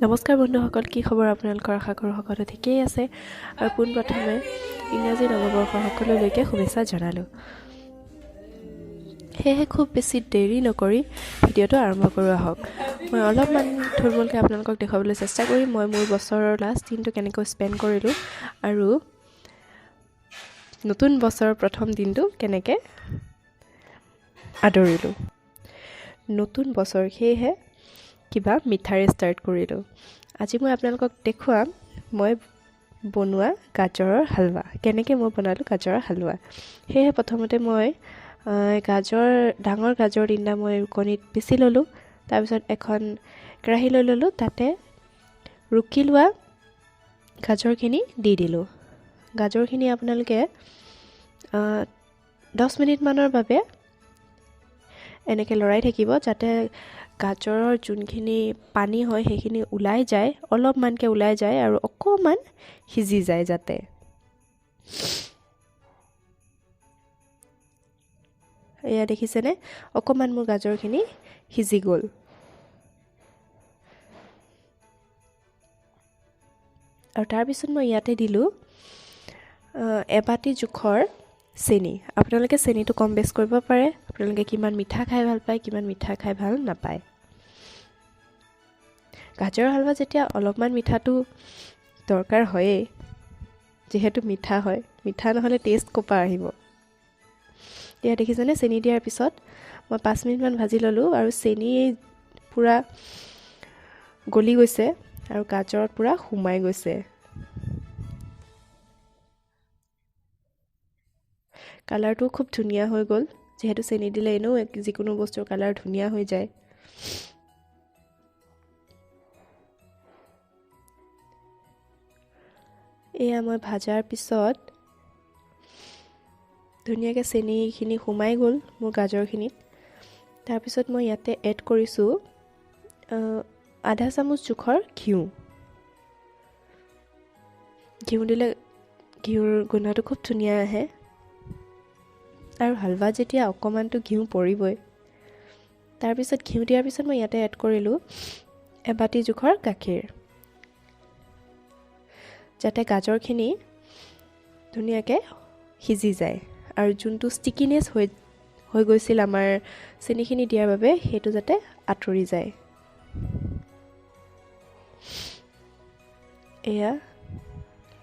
নমস্কাৰ বন্ধুসকল, কি খবৰ আপোনালোকৰ? আশা কৰোঁ সকলো ঠিকেই আছে। আৰু পোনপ্ৰথমে ইংৰাজী নৱবৰ্ষৰ সকলোলৈকে শুভেচ্ছা জনালোঁ। সেয়েহে খুব বেছি দেৰি নকৰি ভিডিঅ'টো আৰম্ভ কৰোঁ আহক। মই অলপমান থুলমূলকৈ আপোনালোকক দেখুৱাবলৈ চেষ্টা কৰিম মই মোৰ বছৰৰ লাষ্ট দিনটো কেনেকৈ স্পেণ্ড কৰিলোঁ আৰু নতুন বছৰৰ প্ৰথম দিনটো কেনেকৈ আদৰিলোঁ। নতুন বছৰ, সেয়েহে কিবা মিঠাৰে ষ্টাৰ্ট কৰিলোঁ। আজি মই আপোনালোকক দেখুৱাম মই বনোৱা গাজৰৰ হালৱা, কেনেকৈ মই বনালোঁ গাজৰৰ হালৱা। সেয়েহে প্ৰথমতে মই গাজৰ, ডাঙৰ গাজৰ তিনিটা মই ৰুকনিত পিচি ল'লোঁ। তাৰপিছত এখন কেৰাহী লৈ ল'লোঁ, তাতে ৰুকি লোৱা গাজৰখিনি দি দিলোঁ। গাজৰখিনি আপোনালোকে 10 মিনিটমানৰ বাবে এনেকৈ লৰাই থাকিব, যাতে গাজৰৰ যোনখিনি পানী হয় সেইখিনি ওলাই যায়, অলপমানকৈ ওলাই যায় আৰু অকণমান সিজি যায় যাতে। এয়া দেখিছেনে, অকণমান মোৰ গাজৰখিনি সিজি গ'ল। আৰু তাৰপিছত মই ইয়াতে দিলোঁ এবাটি জোখৰ চেনি। আপোনালোকে চেনিটো কম বেছ কৰিব পাৰে, আপোনালোকে কিমান মিঠা খাই ভাল পায়, কিমান মিঠা খাই ভাল নাপায়। গাজৰৰ হালৱা যেতিয়া অলপমান মিঠাটো দৰকাৰ হয়েই, যিহেতু মিঠা হয়, মিঠা নহ'লে টেষ্ট ক'ৰ পৰা আহিব। এতিয়া দেখিছেনে, চেনি দিয়াৰ পিছত মই 5 মিনিটমান ভাজি ল'লোঁ আৰু চেনি পূৰা গলি গৈছে আৰু গাজৰত পূৰা সোমাই গৈছে। কালাৰটো খুব ধুনীয়া হৈ গ'ল, যিহেতু চেনি দিলে এনেও যিকোনো বস্তুৰ কালাৰ ধুনীয়া হৈ যায়। এয়া মই ভাজাৰ পিছত ধুনীয়াকৈ চেনিখিনি সোমাই গ'ল মোৰ গাজৰখিনিত। তাৰপিছত মই ইয়াতে এড কৰিছোঁ আধা চামুচ জোখৰ ঘিউ। ঘিউ দিলে ঘিউৰ গোন্ধটো খুব ধুনীয়া আহে আৰু হালৱা যেতিয়া অকণমানতো ঘিউ পৰিবই। তাৰপিছত ঘিউ দিয়াৰ পিছত মই ইয়াতে এড কৰিলোঁ এবাটি জোখৰ গাখীৰ, যাতে গাজৰখিনি ধুনীয়াকৈ সিজি যায় আৰু যোনটো ষ্টিকিনেছ হৈ গৈছিল আমাৰ চেনিখিনি দিয়াৰ বাবে, সেইটো যাতে আঁতৰি যায়। এয়া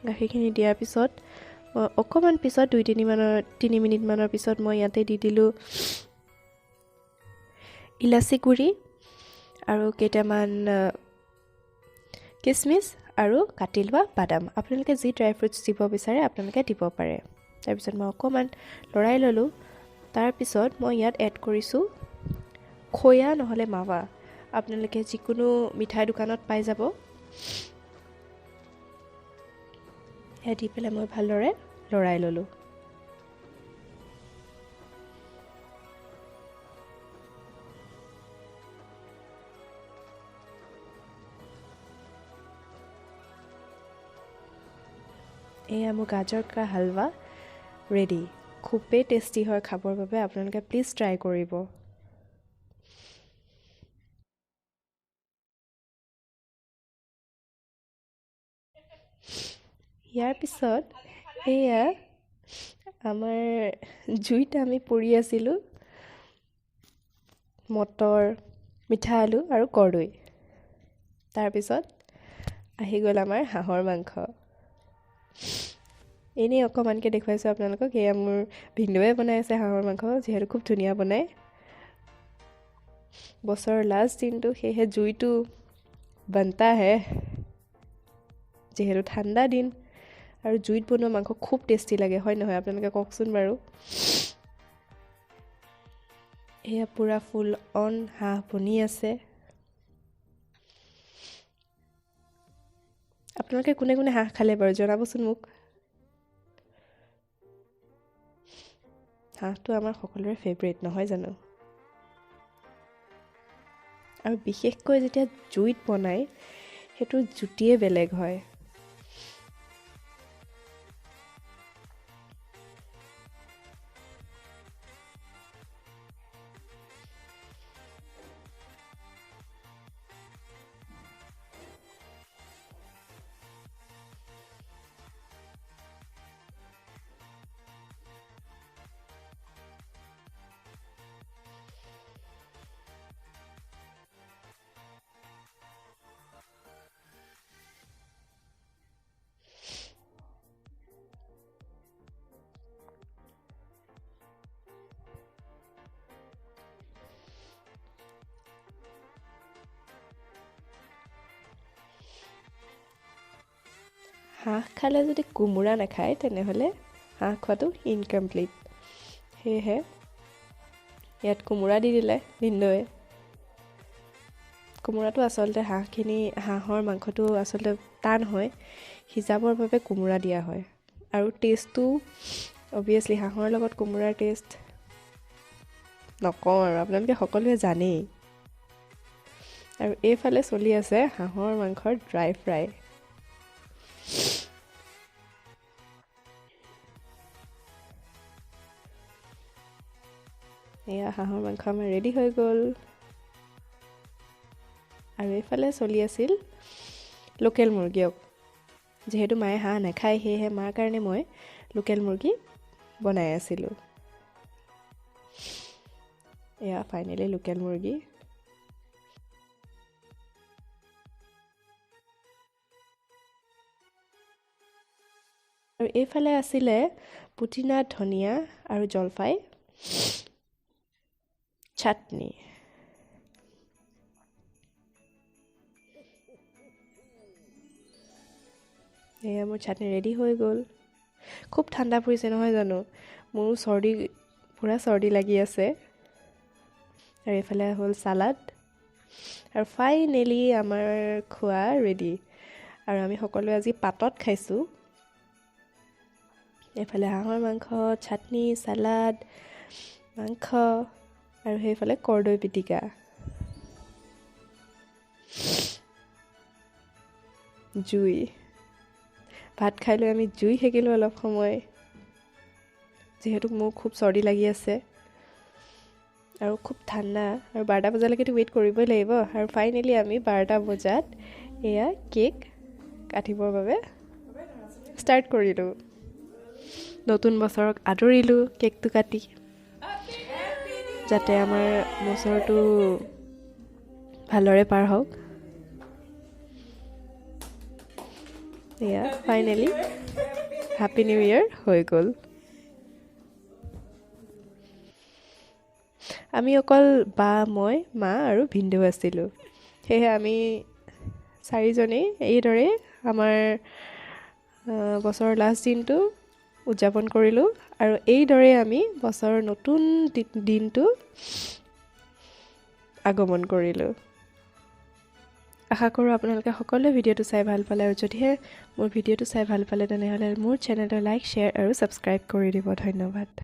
গাখীৰখিনি দিয়াৰ পিছত মই অকণমান পিছত 2-3 মিনিটমানৰ পিছত মই ইয়াতে দি দিলোঁ ইলাচি গুড়ি আৰু কেইটামান কিচমিচ আৰু কাটি লোৱা বাদাম। আপোনালোকে যি ড্ৰাই ফ্ৰুটছ দিব বিচাৰে আপোনালোকে দিব পাৰে। তাৰপিছত মই অকণমান লৰাই ল'লোঁ। তাৰপিছত মই ইয়াত এড কৰিছোঁ খৈয়া নহ'লে মাৱা, আপোনালোকে যিকোনো মিঠাই দোকানত পাই যাব। সেয়া দি পেলাই মই ভালদৰে লৰাই ল'লোঁ। এয়া মোৰ গাজৰ কা হালৱা ৰেডি। খুবেই টেষ্টি হয় খাবৰ বাবে, আপোনালোকে প্লিজ ট্ৰাই কৰিব। ইয়াৰ পিছত এয়া আমাৰ জুইত আমি পুৰি আছিলোঁ মটৰ, মিঠা আলু আৰু কৰ্দৈ। তাৰপিছত আহি গ'ল আমাৰ হাঁহৰ মাংস। এনেই অকণমানকৈ দেখুৱাইছোঁ আপোনালোকক। এয়া মোৰ ভিনদেউৱে বনাই আছে হাঁহৰ মাংস, যিহেতু খুব ধুনীয়া বনায়। বছৰৰ লাষ্ট দিনটো, সেয়েহে জুইটো বনতা হে, যিহেতু ঠাণ্ডা দিন আৰু জুইত বনোৱা মাংস খুব টেষ্টি লাগে, হয় নহয়? আপোনালোকে কওকচোন বাৰু। এয়া পূৰা ফুল অন হাঁহ বনি আছে। আপোনালোকে কোনে কোনে হাঁহ খালে বাৰু জনাবচোন মোক। হাঁহটো আমাৰ সকলোৰে ফেভৰেট নহয় জানো? আৰু বিশেষকৈ যেতিয়া জুইত বনায় সেইটোৰ জুতিয়ে বেলেগ হয়। হাঁহ খালে যদি কোমোৰা নাখায়, তেনেহ'লে হাঁহ খোৱাটো ইনকমপ্লিট। সেয়েহে ইয়াত কোমোৰা দি দিলে ভিনদেউৱে। কোমোৰাটো আচলতে হাঁহৰ মাংসটো আচলতে টান হয় সিজাবৰ বাবে, কোমোৰা দিয়া হয়। আৰু টেষ্টটো অভিয়াছলি হাঁহৰ লগত কোমোৰাৰ টেষ্ট নকওঁ আৰু, আপোনালোকে সকলোৱে জানেই। আৰু এইফালে চলি আছে হাঁহৰ মাংসৰ ড্ৰাই ফ্ৰাই। এয়া হাঁহৰ মাংস আমাৰ ৰেডি হৈ গ'ল। আৰু এইফালে চলি আছিল লোকেল মুৰ্গীক। যিহেতু মায়ে হাঁহ নাখায়, সেয়েহে মাৰ কাৰণে মই লোকেল মুৰ্গী বনাই আছিলোঁ। এয়া ফাইনেলি লোকেল মুৰ্গী। আৰু এইফালে আছিলে পুদিনা, ধনিয়া আৰু জলফাই চাটনি। এয়া মোৰ চাটনি ৰেডি হৈ গ'ল। খুব ঠাণ্ডা পৰিছে নহয় জানো, মোৰো চৰ্দি, পূৰা চৰ্দি লাগি আছে। আৰু এইফালে হ'ল চালাড। আৰু ফাইনেলি আমাৰ খোৱা ৰেডি। আৰু আমি সকলোৱে আজি পাতত খাইছোঁ। এইফালে হাঁহৰ মাংস, চাটনি, চালাড, মাংস আৰু সেইফালে কৰ্দৈ পিটিকা। জুই ভাত খাই লৈ আমি জুই সেকিলোঁ অলপ সময়, যিহেতু মোৰ খুব চৰ্দি লাগি আছে আৰু খুব ঠাণ্ডা। আৰু 12টা বজালৈকেতো ৱেইট কৰিবই লাগিব। আৰু ফাইনেলি আমি 12টা বজাত এয়া কেক কাটিবৰ বাবে ষ্টাৰ্ট কৰিলোঁ। নতুন বছৰক আদৰিলোঁ কেকটো কাটি, যাতে আমাৰ বছৰটো ভালদৰে পাৰ হওক। এয়া ফাইনেলি হেপী নিউ ইয়েৰ হৈ গ'ল। আমি অকল বা, মই, মা আৰু ভিনদেউ আছিলোঁ। সেয়েহে আমি চাৰিজনেই এইদৰে আমাৰ বছৰৰ লাষ্ট দিনটো উদযাপন কৰিলোঁ। আৰু এইদৰে আমি বছৰৰ নতুন দিনটো আগমন কৰিলোঁ। আশা কৰোঁ আপোনালোকে সকলোৱে ভিডিঅ'টো চাই ভাল পালে। আৰু যদিহে মোৰ ভিডিঅ'টো চাই ভাল পালে, তেনেহ'লে মোৰ চেনেলটো লাইক, শ্বেয়াৰ আৰু ছাবস্ক্ৰাইব কৰি দিব। ধন্যবাদ।